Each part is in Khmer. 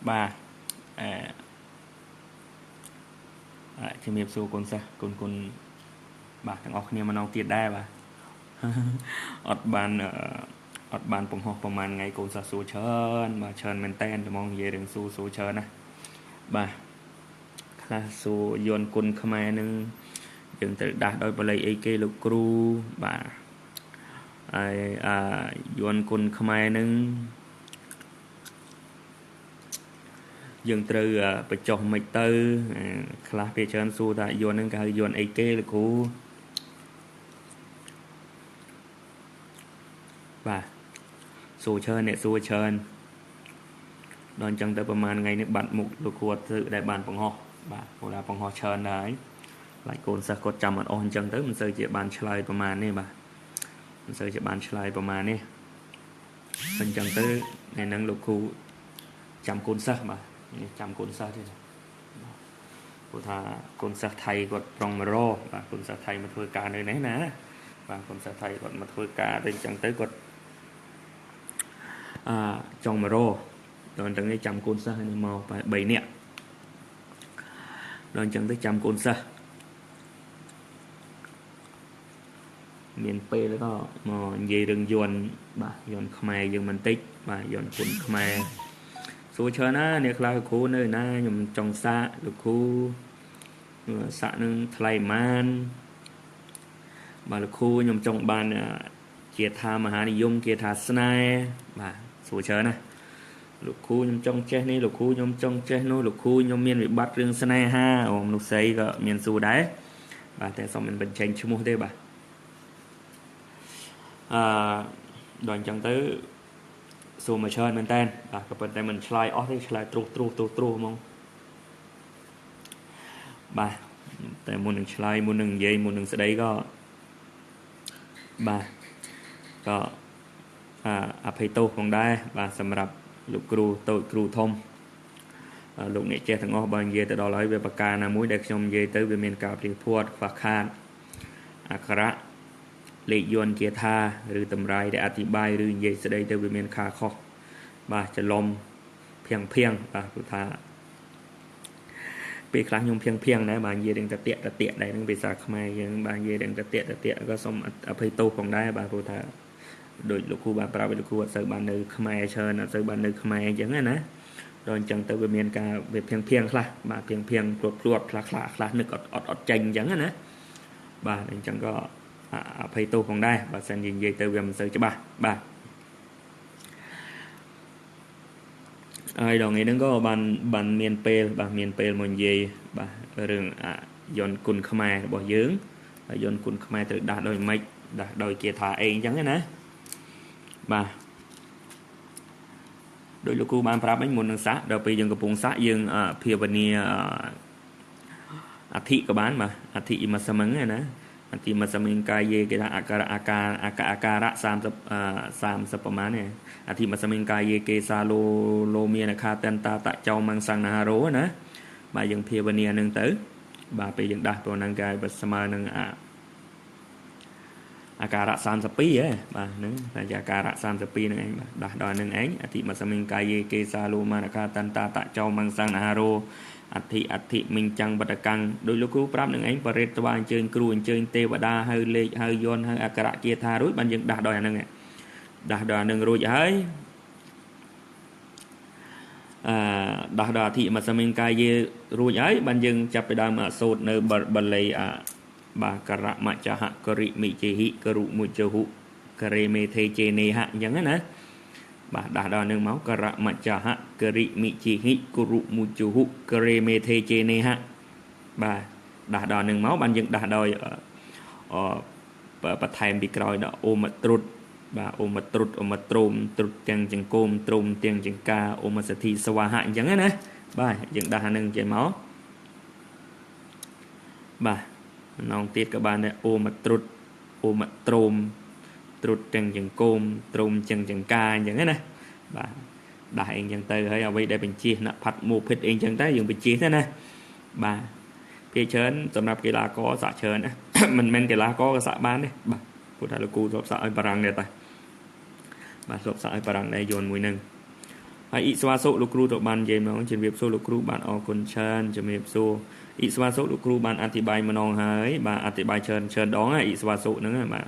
បាទអឺជំរាបសួរកូនសិស្សកូនគុណបាទទាំងអស់គ្នាម្ដងទៀតដែរបាទអត់បានអត់បានបង្ហោះប្រហែលថ្ងៃកូនសិស្សសួរច្រើនបាទច្រើនមែនតែនត្មងនិយាយរឿងសួរសួរច្រើនណាបាទខ្លះសួរយន្តគុណខ្មែរនឹងយើងត្រូវដាស់ដោយបល័យអីគេលោកគ្រូបាទហើយអាយន្តគុណខ្មែរនឹងយើងត្រូវបញ្ចុះមិនទៅខ្លះពេលច្រើនសួរថាយន្តនឹងគេហៅយន្តអីគេលោកគ្រូបាទសួរច្រើនអ្នកសួរច្រើនដល់អញ្ចឹងទៅប្រហែលថ្ងៃនេះបាត់មុខលោកគ្រូអត់ធ្វើដែលបានបង្ហោះបាទព្រោះថាបង្ហោះច្រើនដែរឡាយកូនសិស្សគាត់ចាំអត់អស់អញ្ចឹងទៅមិនសូវជាបានឆ្លើយប្រហែលនេះបាទមិនសូវជាបានឆ្លើយប្រហែលនេះអញ្ចឹងទៅថ្ងៃហ្នឹងលោកគ្រូចាំកូនសិស្សបាទនេះចាំកូនសិស្សទេព្រោះថាកូនសិស្សថៃគាត់ប្រុងមករបាទកូនសិស្សថៃមកធ្វើការនៅនេះណាបាទកូនសិស្សថៃគាត់មកធ្វើការទៅអញ្ចឹងទៅគាត់ចង់មករដល់អញ្ចឹងនេះចាំកូនសិស្សនេះមកប្រហែល3នាក់ដល់អញ្ចឹងទៅចាំកូនសិស្សមានពេលក៏មកនិយាយរឿងយន្តបាទយន្តខ្មែរយើងបន្តិចបាទយន្តគុណខ្មែរសួរច្រើនណាអ្នកខ្លះលោកគ្រូនៅណាខ្ញុំចង់សាកលោកគ្រូសាកនឹងថ្លៃម៉ានបាទលោកគ្រូខ្ញុំចង់បានជាថាមហានិយមគេថាស្នេហ៍បាទសួរច្រើនណាលោកគ្រូខ្ញុំចង់ចេះនេះលោកគ្រូខ្ញុំចង់ចេះនោះលោកគ្រូខ្ញុំមានវិបត្តិរឿងស្នេហាអូមនុស្សស្រីក៏មានសួរដែរបាទតែសូមមិនបញ្ចេញឈ្មោះទេបាទអឺដល់អញ្ចឹងទៅសួរមកច្រើនមែនតើបាទក៏ប៉ុន្តែមិនឆ្លើយអស់ទេឆ្លើយត្រុសត្រុសត្រុសត្រុសហ្មងបាទតែមុននឹងឆ្លើយមុននឹងនិយាយមុននឹងស្ដីក៏បាទក៏អភ័យទោសផងដែរបាទសម្រាប់លោកគ្រូតូចគ្រូធំលោកអ្នកចេះទាំងអស់បើនិយាយទៅដល់ហើយវាប្រការណាមួយដែលខ្ញុំនិយាយទៅវាមានការព្រៀងភ័ព្វខ្វះខាតអក្ខរៈលេខយន្តគាថាឬតម្រាយដែលអធិប្បាយឬនិយាយស្ដីទៅវាមានខាខុសបាទច្រឡំភៀងភៀងបាទព្រោះថាពេលខ្លះខ្ញុំភៀងភៀងដែរបាទនិយាយរឿងតតិតតិដែរនឹងភាសាខ្មែរយើងបាទនិយាយរឿងតតិតតិក៏សូមអភ័យទោសផងដែរបាទព្រោះថាដូចលោកគ្រូបានប្រាប់ឲ្យលោកគ្រូអត់សូវបាននៅខ្មែរច្រើនអត់សូវបាននៅខ្មែរអញ្ចឹងណាដល់អញ្ចឹងទៅវាមានការវាភៀងភៀងខ្លះបាទភៀងភៀងព្រួតព្រួតខ្លះខ្លះខ្លះនឹកអត់អត់អត់ចេញអញ្ចឹងណាបាទអញ្ចឹងក៏អភ័យទោសផងដែរបើសិនជានិយាយទៅវាមិនសូវច្បាស់បាទហើយដល់ថ្ងៃហ្នឹងក៏បានមានពេលបាទមានពេលមកនិយាយបាទរឿងយន្តគុណខ្មែររបស់យើងយន្តគុណខ្មែរត្រូវដាស់ដោយម៉េចដាស់ដោយគេថាអីអញ្ចឹងណាបាទដោយលោកគ្រូបានប្រាប់វិញមុននឹងសាក់ដល់ពេលយើងកំពុងសាក់យើងភាវនាអធិក៏បានបាទអធិអ៊ីមសមឹងណាអធិមសមឹងកាយគេថាអាការអាការអាការៈ30 30ប្រមាណនេះអធិមសមឹងកាយគេសាលោលោមានខាតន្តតចោមងសង្ហារោណាបាទយើងភាវនានឹងទៅបាទពេលយើងដាស់ព្រោះហ្នឹងគេឲ្យស្មើនឹងអាការៈ32ហ៎បាទហ្នឹងតែជាអាការៈ32ហ្នឹងឯងបាទដាស់ដល់ហ្នឹងឯងអធិមសមឹងកាយគេសាលោមានខាតន្តតចោមងសង្ហារោអធិអធិមិញចាំងបតកាំងដោយលោកគ្រូប្រាប់នឹងឯងបរិទ្ធវាអញ្ជើញគ្រូអញ្ជើញទេវតាហៅលេខហៅយន្តហៅអក្ខរៈគាថារួចបានយើងដាស់ដល់អាហ្នឹងដាស់ដល់អាហ្នឹងរួចហើយដាស់ដល់អធិមសមិងកាយរួចហើយបានយើងចាប់ไปដើមសូត្រនៅបាលីបាទករមចហករិមិជេហិករុមុជហុករេមេធេជេនេហៈអញ្ចឹងណាបាទដាស់ដល់នឹងមកករមចហករិមិជេហិករុមុជហុករេមេធេជេនេហៈបាទដាស់ដល់នឹងមកបានយើងដាស់ដោយបន្ថែមពីក្រោយដល់អូមត្រុតបាទអូមត្រុតអូមត្រោមត្រុតទាំងចង្គមត្រោមទាំងចង្ការអូមសទ្ធិស្វាហៈអញ្ចឹងណាបាទយើងដាស់អានឹងចេញមកបាទម្ដងទៀតក៏បានដែរអូមត្រុតអូមត្រោមត្រុតទាំងចង្គមត្រោមចឹងចង្ការអញ្ចឹងណាបាទដាស់អីអញ្ចឹងទៅហើយអ្វីដែលបញ្ជាណផាត់មោភិតអីអញ្ចឹងទៅយើងបញ្ជាទៅណាបាទពេលច្រើនសម្រាប់កីឡាករសាក់ច្រើនណាមិនមែនកីឡាករក៏សាក់បានទេបាទព្រោះថាលោកគ្រូធ្លាប់សាក់ឲ្យបារាំងដែរតាបាទធ្លាប់សាក់ឲ្យបារាំងដែរយន្តមួយហ្នឹង ហើយអ៊ីស្វាសុលោកគ្រូទៅបាននិយាយមកជំរាបសួរលោកគ្រូបានអរគុណច្រើនជំរាបសួរអ៊ីស្វាសុលោកគ្រូបានអធិប្បាយម្ដងហើយបាទអធិប្បាយច្រើនច្រើនដងហើយអ៊ីស្វាសុហ្នឹងបាទ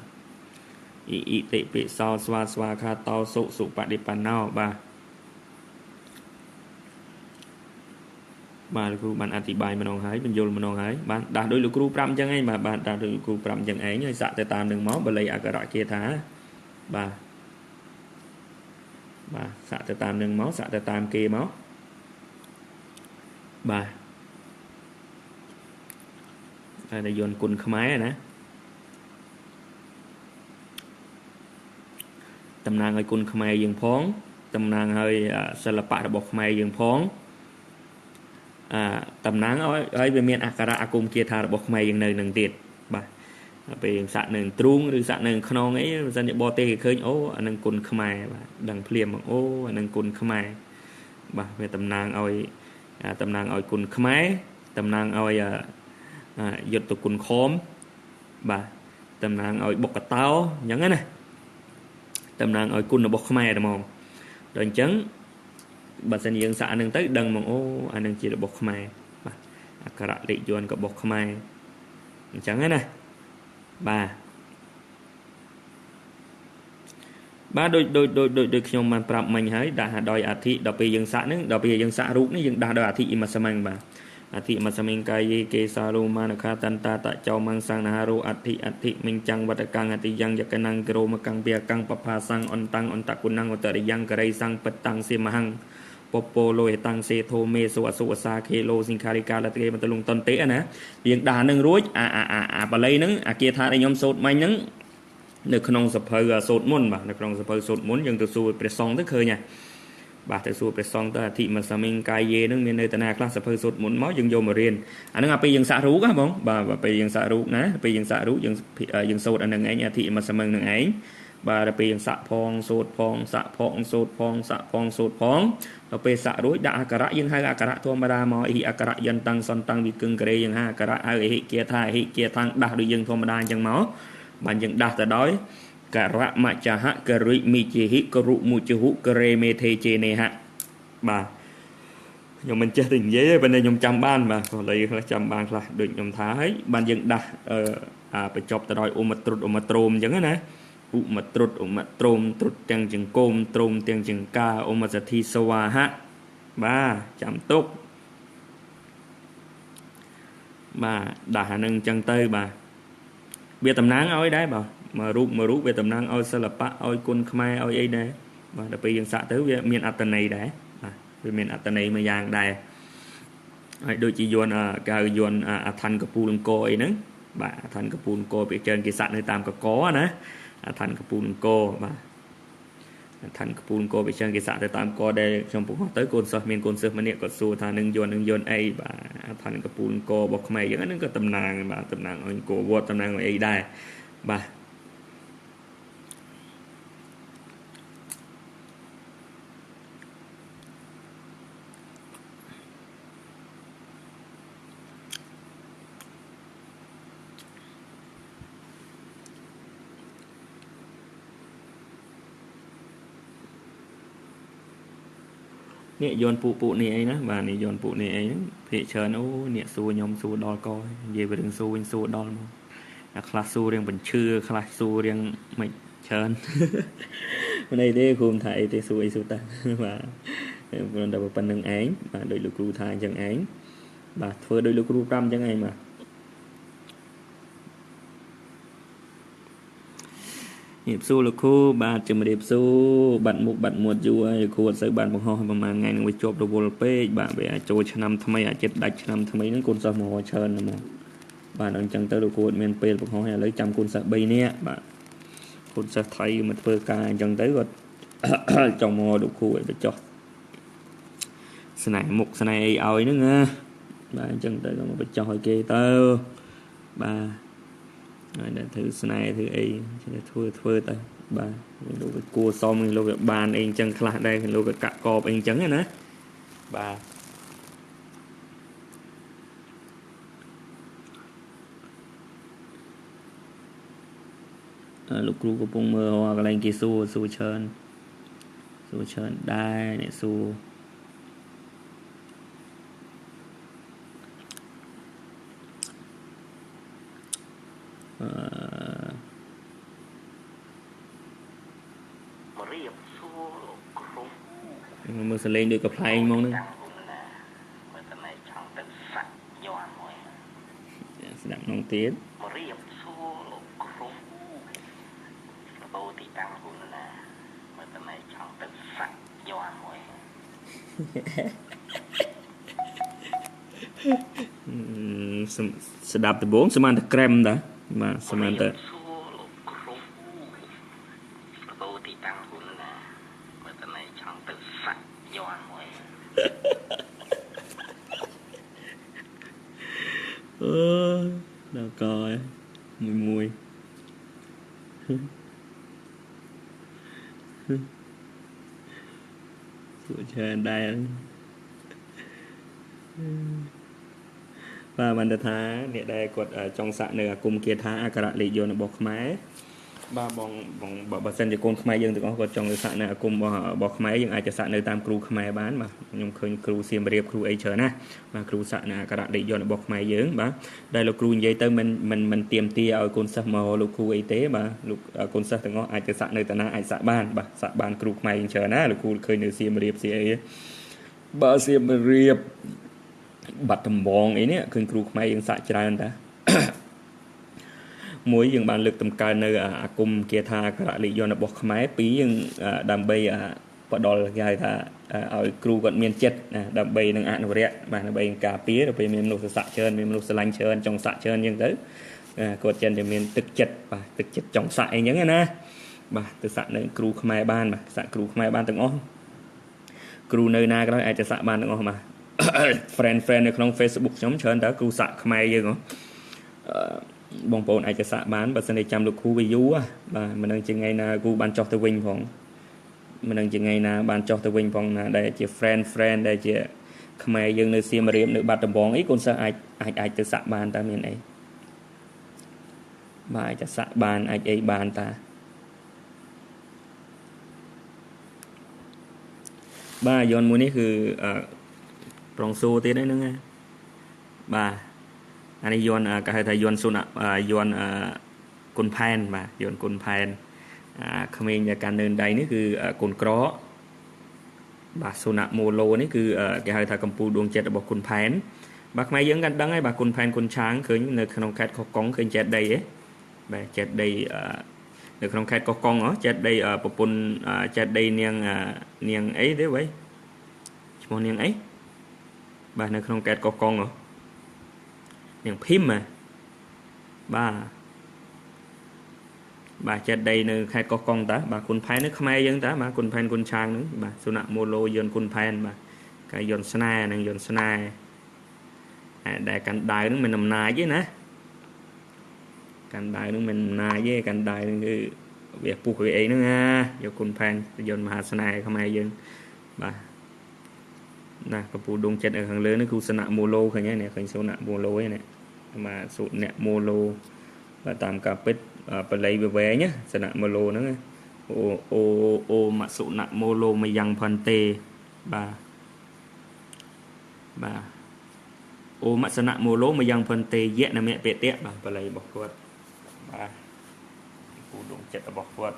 អ៊ីអ៊ីតិពិសោស្វាស្វាខាតោសុសុបដិបណ្ណោបាទបាទលោកគ្រូបានអធិប្បាយម្ដងហើយបញ្យល់ម្ដងហើយបាទដាស់ដោយលោកគ្រូប្រាប់អញ្ចឹងឯងបាទបាទដាស់ដោយលោកគ្រូប្រាប់អញ្ចឹងឯងហើយសាក់ទៅតាមនឹងមកបាលីអក្សរគាថាបាទបាទសាក់ទៅតាមនឹងមកសាក់ទៅតាមគេមកបាទតែយន្តគុណខ្មែរណាតំណាងឲ្យគុណខ្មែរយើងផងតំណាងឲ្យសិល្បៈរបស់ខ្មែរយើងផងតំណាងឲ្យវាមានអក្សរអាគមគាថារបស់ខ្មែរយើងនៅនឹងទៀតបាទពេលយើងសាក់នៅទ្រូងឬសាក់នៅខ្នងអីបើសិនជាបរទេសគេឃើញអូអានឹងគុណខ្មែរបាទដឹងភ្លាមអូអានឹងគុណខ្មែរបាទវាតំណាងឲ្យគុណខ្មែរតំណាងឲ្យយុទ្ធគុណខមបាទតំណាងឲ្យបុកតោអញ្ចឹងណាតំណាងឲ្យគុណរបស់ខ្មែរហ្មងដល់អញ្ចឹងបើសិនយើងសាក់នឹងទៅដឹងហ្មងអូអានឹងជារបស់ខ្មែរបាទអក្សរលេខយន្តរបស់ខ្មែរអញ្ចឹងណាបាទបាទដូចដូចដូចដូចដូចខ្ញុំបានប្រាប់មិញហើយដាស់ដោយអធិដល់ពេលយើងសាក់នឹងដល់ពេលយើងសាក់រូបនេះយើងដាស់ដោយអធិអ៊ីមសមੰបាទអធិមសមិងកាយេកេសារូមានខាតន្តាតចោមੰសង្ហារោអធិអធិមិញចាំងវតកាំងអតិយ៉ាងយកណੰក្រោមកាំងពាកាំងបផាសੰអន្តੰអន្តគុណੰឧត្តរិយ៉ាងករិសੰបតាំងសេមហੰពពោលោហេតាំងសេធោមេសុអសុអសាខេលោសិង្ខារិកាលតេមតលុងតន្តិណាយើងដាស់នឹងរួចអាអាអាអាបាលីហ្នឹងអាគាថាដែលខ្ញុំសូត្រមិញហ្នឹងនៅក្នុងសភៅសូត្រមុនបាទនៅក្នុងសភៅសូត្រមុនយើងទៅសួរព្រះសង្ឃទៅឃើញហ่ะបាទទៅសួរព្រះសង្ឃទៅអធិមសមិងកាយេនឹងមាននៅតាណាខ្លះសភៅសូត្រមុនមកយើងយកមករៀនអាហ្នឹងអាពេលយើងសាក់រូបហ៎បងបាទពេលយើងសាក់រូបណាពេលយើងសាក់រូបយើងសូត្រអាហ្នឹងឯងអធិមសមិងនឹងឯងបាទដល់ពេលយើងសាក់ផងសូត្រផងសាក់ផងសូត្រផងសាក់ផងសូត្រផងដល់ពេលសាក់រួចដាក់អក្សរយើងហៅអក្សរធម្មតាមកអ៊ីអក្សរយន្តតាំងសន្តាំងវិគឹងក្រេយើងហៅអក្សរហៅអហិគាថាអហិគាថាងដាស់ដូចយើងធម្មតាអញ្ចឹងមកបានយើងដាស់ទៅដោយករមចហករិមិជាហិករុមុជហុករេមេធេជេនេហៈបាទខ្ញុំមិនចេះតែនិយាយទេប៉ុន្តែខ្ញុំចាំបានបាទខ្លីខ្លះចាំបានខ្លះដូចខ្ញុំថាហើយបានយើងដាស់អាបញ្ចប់ទៅដោយឧមទ្រុតឧមទ្រោមអញ្ចឹងណាឧមទ្រុតឧមទ្រោមទ្រុតទាំងចង្គមទ្រោមទាំងចង្កាឧមសទ្ធិសវាហៈបាទចាំទុកបាទដាស់អានឹងអញ្ចឹងទៅបាទវាតំណាងឲ្យដែរបាទមួយរូបមួយរូបវាតំណាងឲ្យសិល្បៈឲ្យគុណខ្មែរឲ្យអីដែរបាទដល់ពេលយើងសាក់ទៅវាមានអត្ថន័យដែរបាទវាមានអត្ថន័យមួយយ៉ាងដែរហើយដូចជាយន្តគេហៅយន្តអឋានកពូលអង្គអីហ្នឹងបាទអឋានកពូលអង្គពេលច្រើនគេសាក់នៅតាមកកណាអឋានកពូលអង្គបាទអឋានកពូលអង្គពេលច្រើនគេសាក់ទៅតាមកដែលខ្ញុំពងទៅកូនសិស្សមានកូនសិស្សម្នាក់គាត់សួរថានឹងយន្តនឹងយន្តអីបាទអឋានកពូលអង្គរបស់ខ្មែរយើងហ្នឹងក៏តំណាងបាទតំណាងឲ្យអង្គវត្តតំណាងឲ្យអីដែរបាទនេះយន្តពួកពួកនេះអីណាបាទនេះយន្តពួកនេះអីហ្នឹងភាកច្រើនអូអ្នកសួរខ្ញុំសួរដល់កនិយាយពីរឿងសួរវិញសួរដល់មកអាខ្លះសួររឿងបញ្ឈឺខ្លះសួររឿងមិនច្រើនមិនអីទេគ្រូមិនថាអីទេសួរអីសួរតាបាទគ្រាន់តែប៉ុណ្្នឹងឯងបាទដូចលោកគ្រូថាអញ្ចឹងឯងបាទធ្វើដូចលោកគ្រូប្រាប់អញ្ចឹងឯងបាទជំរាបសួរលោកគ្រូបាទជំរាបសួរបាត់មុខបាត់មាត់យូរហើយលោកគ្រូអត់សូវបានបង្ហោះប្រហែលថ្ងៃនឹងវាជាប់រវល់ពេកបាទវាចូលឆ្នាំថ្មីអាចចិត្តដាច់ឆ្នាំថ្មីហ្នឹងកូនសិស្សមកច្រើនហ្មងបាទអញ្ចឹងទៅលោកគ្រូអត់មានពេលបង្ហោះឥឡូវចាំកូនសិស្ស3នាក់បាទកូនសិស្សថៃមកធ្វើការអញ្ចឹងទៅគាត់ចង់មកលោកគ្រូឲ្យបញ្ចុះស្នេហ៍មុខស្នេហ៍អីឲ្យហ្នឹងណាបាទអញ្ចឹងទៅក៏មកបញ្ចុះឲ្យគេទៅបាទហើយដែលធ្វើស្នេហ៍ធ្វើអីធ្វើទៅបាទលោកវាគួសមលោកវាបានអីអញ្ចឹងខ្លះដែរលោកវាកាក់កបអីអញ្ចឹងណាបាទលោកគ្រូកំពុងមើលកន្លែងគេសួរសួរច្រើន ួរច្រើនដែរអ្នកសួរអឺ មករៀបសួរលោកគ្រូ មើលសលេងដូចកំ pl ែងហ្មងហ្នឹង មើលតណៃចង់ទៅសាក់យន់មួយ ស្ដាប់នងទៀត មករៀបសួរលោកគ្រូបោទីតាំងគុណណា មើលតណៃចង់ទៅសាក់យន់មួយ ស្ដាប់ដំបូងស្មានតែក្រែមតាបាទ ស្មានតែ សួរលោកគ្រូបោទីតាំងគុណណា មើលតណៃចង់ទៅសាក់យន់មួយ អឺដល់កមួយមួយ សួរច្រើនដែរបាទ។ បានទៅថាអ្នកដែលគាត់ចង់សាក់នៅអាគមគាថាអក្សរលេខយន្តរបស់ខ្មែរបាទ បងបង បើសិនជាកូនខ្មែរយើងទាំងអស់គាត់ចង់ទៅសាក់នៅអាគមរបស់ខ្មែរយើង អាចទៅសាក់នៅតាមគ្រូខ្មែរបានបាទ។ ខ្ញុំឃើញគ្រូសៀមរាប គ្រូអីច្រើនណាបាទ គ្រូសាក់នៅអក្សរលេខយន្តរបស់ខ្មែរយើងបាទ ដែលលោកគ្រូនិយាយទៅមិនមិនមិនទៀមទាឲ្យកូនសិស្សមកលោកគ្រូអីទេបាទ។ លោកកូនសិស្សទាំងអស់អាចទៅសាក់នៅតាណាអាចសាក់បានបាទ សាក់បាន គ្រូខ្មែរយើងច្រើនណា។ លោកគ្រូឃើញនៅសៀមរាបសៀអីបាទ សៀមរាប បាត់ដំបងអីនេះ ឃើញគ្រូខ្មែរយើងសាក់ច្រើនតា។ មួយ យើងបានលើកតម្កើងនៅអាគមគាថាអក្សរលេខយន្តរបស់ខ្មែរ។ ពីរ យើងដើម្បីផ្ដល់គេហៅថាឲ្យគ្រូគាត់មានចិត្តណា ដើម្បីនឹងអនុរិយបាទ ដើម្បីការពារ ដល់ពេលមានមនុស្សស័កច្រើន មានមនុស្សស្រឡាញ់ច្រើន ចង់សាក់ច្រើនអញ្ចឹងទៅ គាត់ចិនតែមានទឹកចិត្តបាទ ទឹកចិត្តចង់សាក់អីអញ្ចឹងណាបាទ ទៅសាក់នៅគ្រូខ្មែរបានបាទ សាក់គ្រូខ្មែរបានទាំងអស់ គ្រូនៅណាក៏ដោយអាចจะសាក់បានទាំងអស់បាទ។ Friend នៅក្នុង Facebook ខ្ញុំច្រើនតើគ្រូសាក់ខ្មែរយើងហ៎ បងប្អូនអាចจะសាក់បាន បើសិនជាចាំលោកគ្រូវាយូរបាទ មិនដឹងជាថ្ងៃណាគ្រូបានចោះទៅវិញផង មិនដឹងជាថ្ងៃណាបានចោះទៅវិញផងណា ដែលជា friend ដែលជាខ្មែរយើងនៅសៀមរាប នៅបាត់ដំបងអី កូនសិស្សអាចអាចអាចទៅសាក់បានតើ មានអីបាទ អាចจะសាក់បាន អាចអីបានតាបាទ។ យន្តមួយនេះគឺប្រងសួរទៀតហ្នឹងបាទ អានេះយន្តគេហៅថាយន្តសុន យន្តគុណផែនបាទ យន្តគុណផែន។ អាក្មេងដែលកាន់នៅដៃនេះគឺគុណក្រកបាទ។ សុនមូឡូនេះគឺគេហៅថាកម្ពូលដួងចិត្តរបស់គុណផែនបាទ។ ខ្មែរយើងកាន់ដឹងហើយបាទ គុណផែនគុណឆាង ឃើញនៅក្នុងខេត្តកោះកុង ឃើញចេតដីហ៎បាទ ចេតដីនៅក្នុងខេត្តកោះកុងហ៎ ចេតដីប្រពន្ធ ចេតដីនាងនាងអីទេវ៉ៃ ឈ្មោះនាងអីបាទ នៅក្នុងខេត្តកោះកុងហ៎ នាងភីមបាទ បាទ ចេតដីនៅខេត្តកោះកុងតាបាទ។ គុណផែននេះខ្មែរយើងតាបាទ គុណផែនគុណឆាងហ្នឹងបាទ សុនមូឡូយន្តគុណផែនបាទ កាយន្តស្នេហ៍និងយន្តស្នេហ៍ ដែលកាន់ដាវហ្នឹងមិនអំណាចទេណា កាន់ដាវហ្នឹងមិនអំណាចទេ កាន់ដាវហ្នឹងគឺវាពុះវាអីហ្នឹងណា យកគុណផែនយន្តមហាស្នេហ៍ខ្មែរយើងបាទណា។ កពូដងចិត្តនៅខាងលើនេះគឺសនៈមូឡូ ឃើញហើយនេះ ឃើញសុនៈមូឡូឯនេះបាទ សុនៈមូឡូបាទ តាមការពិតបល័យវាវែង សនៈមូឡូហ្នឹង អូអូអូមសុនៈមូឡូមយ៉ាងផន្ទេបាទ បាទ អូមសនៈមូឡូមយ៉ាងផន្ទេយៈនមៈបតិបាទ បល័យរបស់គាត់បាទ ពូដងចិត្តរបស់គាត់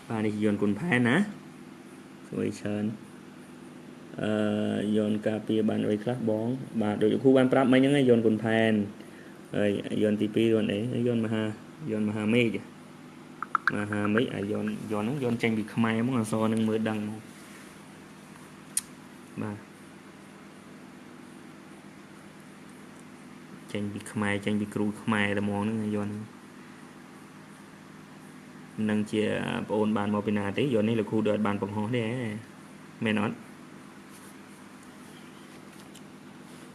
បាទ។ នេះយន្តគុណផែនណា ស្រួយច្រើន។ អឺយន្តការពារបានអីខ្លះបងបាទ? ដូចគ្រូបានប្រាប់មិញហ្នឹង យន្តគុណផែន ហើយយន្តទី2 យន្តអី យន្តមហា យន្តមហាមេឃ មហាមេឃ អាយន្តយន្តហ្នឹងយន្តចេញពីខ្មែរហ្មង អសហ្នឹងមើលដឹងហ្មងបាទ ចេញពីខ្មែរ ចេញពីគ្រូខ្មែរតែហ្មងហ្នឹង យន្តហ្នឹងនឹងជាប្អូនបានមកពីណាទេ យន្តនេះលោកគ្រូដូចបានបង្ហោះទេមែនអត់?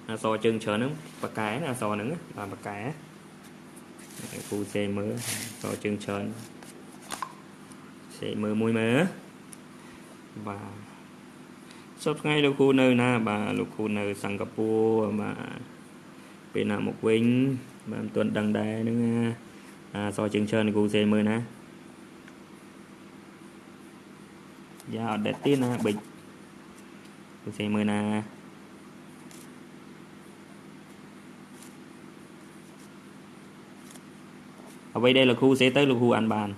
អសជើងច្រើនហ្នឹងបកែណា អសហ្នឹងបាទបកែ គ្រូសេមើលអសជើងច្រើន សេមើលមួយមើលបាទ។ សប្តាហ៍ថ្ងៃលោកគ្រូនៅណាបាទ? លោកគ្រូនៅសិង្ហបុរីបាទ។ ពេលណាមកវិញបាទ? មិនទាន់ដឹងដែរហ្នឹងណា។ អាសជើងច្រើនគ្រូសេមើលណាយ៉ាអត់ដេតទេណាបិចគ្រូសេមើលណាអ្វីដែលលោកគ្រូសេទៅលោកគ្រូអានបាន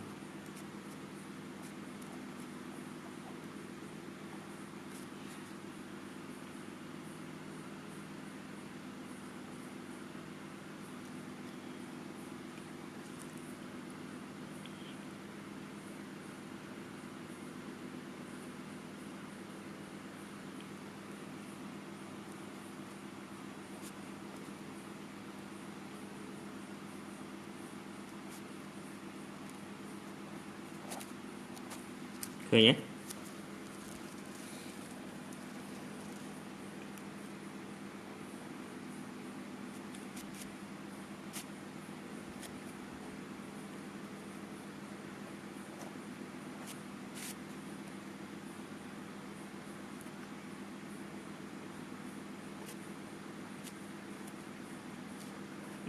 ឃើញទេ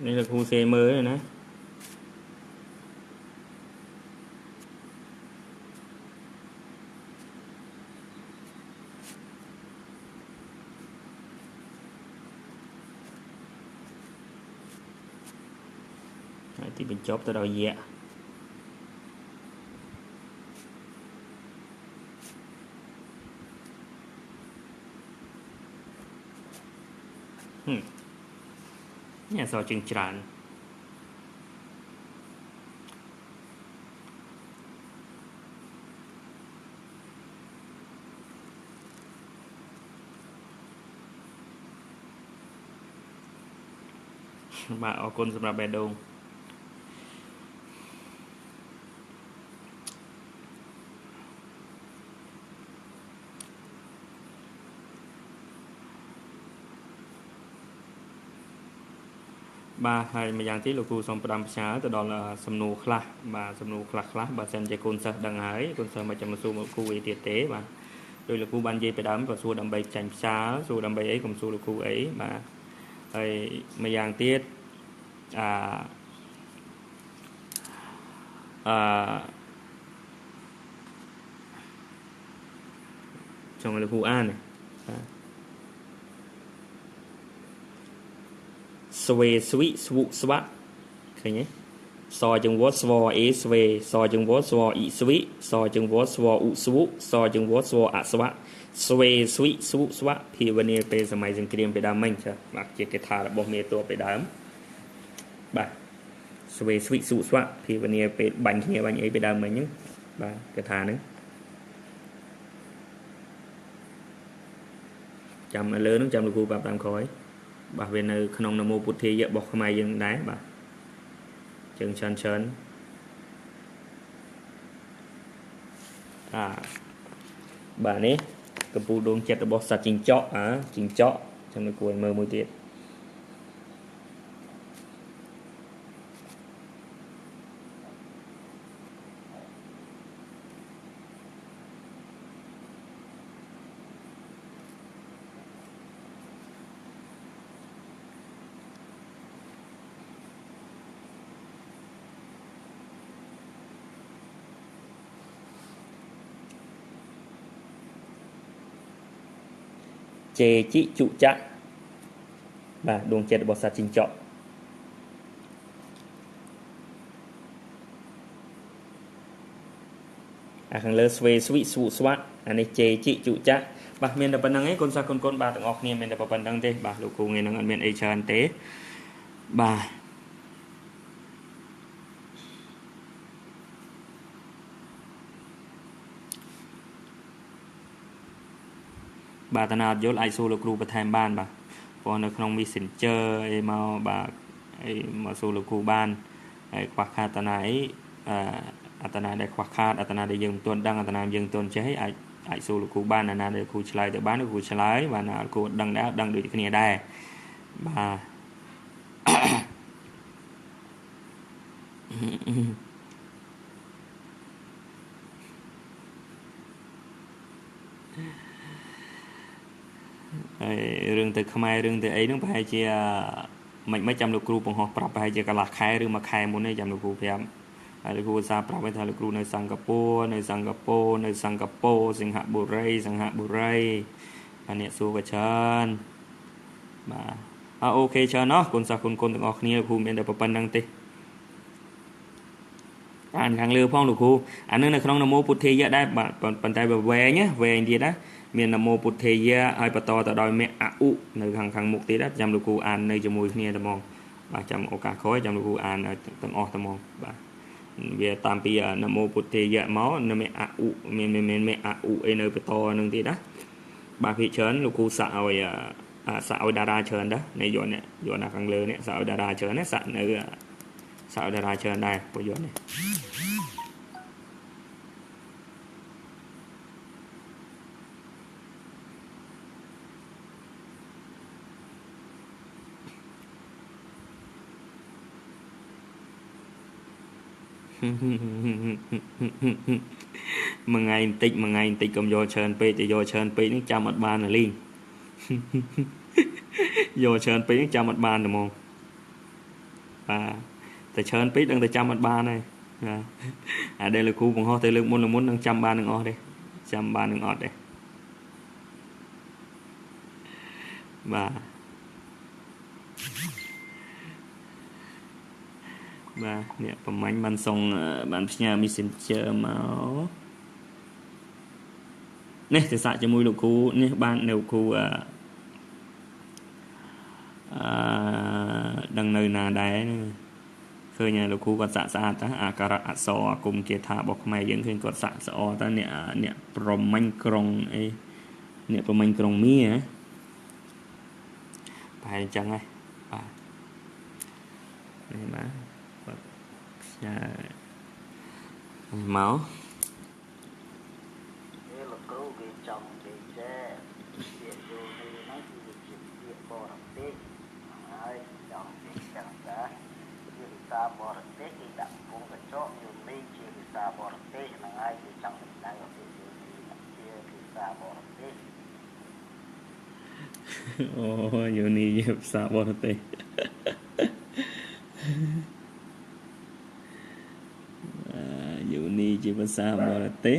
នេះលោកគ្រូសេមើលណាទីបញ្ចប់ទៅដល់យៈនេះអក្សរជើងច្រើនបាទអរគុណសម្រាប់បេះដូងបាទហើយម្យ៉ាងទៀតលោកគ្រូសូមផ្ដាំផ្ញើទៅដល់សំណួរខ្លះបាទសំណួរខ្លះខ្លះបើសិនជាកូនសិស្សដឹងហើយកូនសិស្សមិនចាំមកសួរមកគ្រូអីទៀតទេបាទដោយលោកគ្រូបាននិយាយពីដើមក៏សួរដើម្បីចាញ់ផ្សាលសួរដើម្បីអីកុំសួរលោកគ្រូអីបាទហើយម្យ៉ាងទៀតអាចង់ឲ្យលោកគ្រូអានបាទស្វេស្វិស្វុស្វៈឃើញទេសជើងវស្វអេស្វេសជើងវស្វអ៊ីស្វិសជើងវស្វឧស្វុសជើងវស្វអស្វៈស្វេស្វិស្វុស្វៈភាវនាពេលសម័យសង្គ្រាមពេលដើមមិញចាបាទជាកថារបស់មេតួពេលដើមបាទស្វេស្វិស្វុស្វៈភាវនាពេលបាញ់គ្នាបាញ់អីពេលដើមមិញហ្នឹងបាទកថាហ្នឹងចាំនៅលើហ្នឹងចាំលោកគ្រូប្រាប់តាមក្រោយបាទវានៅក្នុងនមោពុទ្ធាយៈរបស់ខ្មែរយើងដែរបាទជើងច្រើនច្រើនអាបាទនេះកំពូលដួងចិត្តរបស់សត្វជីងចក់អាជីងចក់ចាំនៅគួរឲ្យមើលមួយទៀតជេជីជុចៈបាទដួងចិត្តរបស់សត្វជីងចក់អាខាងលើស្វេស្វិស្វុស្វៈអានេះជេជីជុចៈបាទមានតែប៉ុណ្្នឹងឯងកូនសិស្សកូនៗបាទទាំងអស់គ្នាមានតែប៉ុណ្្នឹងទេបាទលោកគ្រូថ្ងៃហ្នឹងអត់មានអីច្រើនទេបាទបាទតាណាអត់យល់អាចសួរលោកគ្រូបន្ថែមបានបាទព្រោះនៅក្នុង Messenger អីមកបាទអីមកសួរលោកគ្រូបានហើយខ្វះខាតតាណាអីអត្តនាដែលខ្វះខាតអត្តនាដែលយើងមិនទាន់ដឹងអត្តនាយើងមិនទាន់ចេះអាចសួរលោកគ្រូបានអាណាដែលគ្រូឆ្លើយទៅបានគ្រូឆ្លើយបាទណាគ្រូដឹងដែរដឹងដូចគ្នាដែរបាទហើយរឿងទៅខ្មែររឿងទៅអីហ្នឹងប្រហែលជា មិនមិនចាំលោកគ្រូបង្ហោះប្រាប់ប្រហែលជាកន្លះខែឬមួយខែមុនទេចាំលោកគ្រូប្រាប់ហើយលោកគ្រូឧស្សាហ៍ប្រាប់ឲ្យថាលោកគ្រូនៅសិង្ហបុរីនៅសិង្ហបុរីនៅសិង្ហបុរីសិង្ហបុរីសិង្ហបុរីបាទអ្នកសួរក៏ច្រើនបាទអអូខេច្រើនណោះគុណសិស្សគុណគុណទាំងអស់គ្នាលោកគ្រូមានតែប៉ុណ្្នឹងទេអានខាងលើផងលោកគ្រូអានឹងនៅក្នុងនមោពុទ្ធិយៈដែរបាទប៉ុន្តែវាវែងណាវែងទៀតណាមាននមោពុទ្ធិយៈហើយបន្តទៅដោយមគ្គអឧនៅខាងមុខទៀតណាចាំលោកគ្រូអាននៅជាមួយគ្នាតែហ្មងបាទចាំឱកាសក្រោយចាំលោកគ្រូអានទាំងអស់តែហ្មងបាទវាតាមពីនមោពុទ្ធិយៈមកនមអឧមានមានមគ្គអឧអីនៅបន្តនឹងទៀតណាបាទភាគច្រើនលោកគ្រូសាក់ឲ្យសាក់ឲ្យតារាច្រើនដែរនេះយកនេះយកណាខាងលើនេះសាក់ឲ្យតារាច្រើនណាសាក់នៅសាក់ឲ្យតារាច្រើនដែរពួកយកនេះមួយថ្ងៃបន្តិចមួយថ្ងៃបន្តិចកុំយកច្រើនពេកទៅយកច្រើនពេកនឹងចាំអត់បានលីងយកច្រើនពេកនឹងចាំអត់បានហ្មងបាទតែច្រើនពេកដឹងតែចាំអត់បានហើយបាទអាដែលលោកគ្រូបង្ហោះទៅលើកមុនមុននឹងចាំបាននឹងអស់ទេចាំបាននឹងអត់ទេបាទបាទអ្នកប្រមាញ់បានសុងបានផ្ញើ Messenger មកនេះទៅសាក់ជាមួយលោកគ្រូនេះបាននៅគ្រូអឺដឹងនៅណាដែរឃើញលោកគ្រូគាត់សាក់ស្អាតតាអាការៈអក្សរអាគមគាថារបស់ខ្មែរយើងឃើញគាត់សាក់ស្អតាអ្នកប្រមាញ់ក្រុងអីអ្នកប្រមាញ់ក្រុងមាប្រហែលអញ្ចឹងហ៎បាទនេះបាទគាត់ផ្ញើមកលោកគ្រូគេចង់និយាយចេះពាក្យយោនីហ្នឹងគឺជាពាក្យបរទេសហើយចង់និយាយចឹងតាជាភាសាបរទេសគេដាក់ពងកញ្ចក់យោនីជាភាសាបរទេសហ្នឹងហើយគេចង់សម្ដៅឲ្យពាក្យយោនីជាភាសាបរទេសអូយោនីជាភាសាបរទេសយោនីជាភាសាបរទេស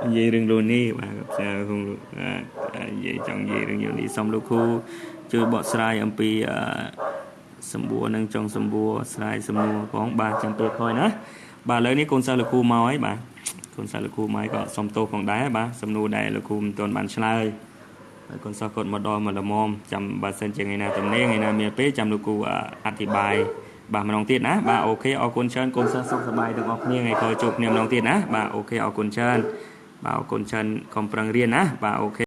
និយាយរឿងលូនីបាទផ្សាយក្នុងនិយាយចង់និយាយរឿងយោនីសូមលោកគ្រូជួយបកស្រាយអំពីសម្បួរនិងចុងសម្បួរស្រាយសំណួរផងបាទចាំពេលក្រោយណាបាទឥឡូវនេះកូនសិស្សលោកគ្រូមកហើយបាទកូនសិស្សលោកគ្រូមកហើយក៏សុំទោសផងដែរបាទសំណួរដែលលោកគ្រូមិនទាន់បានឆ្លើយហើយកូនសិស្សគាត់មកដល់មកល្មមចាំបើសិនជាថ្ងៃណាទំនេរថ្ងៃណាមានពេលចាំលោកគ្រូអធិប្បាយបាទម្ដងទៀតណាបាទអូខេអរគុណច្រើនកូនសិស្សសុខសប្បាយទាំងអស់គ្នាថ្ងៃក្រោយជួបគ្នាម្ដងទៀតណាបាទអូខេអរគុណច្រើនបាទអរគុណច្រើនកុំប្រឹងរៀនណាបាទអូខេ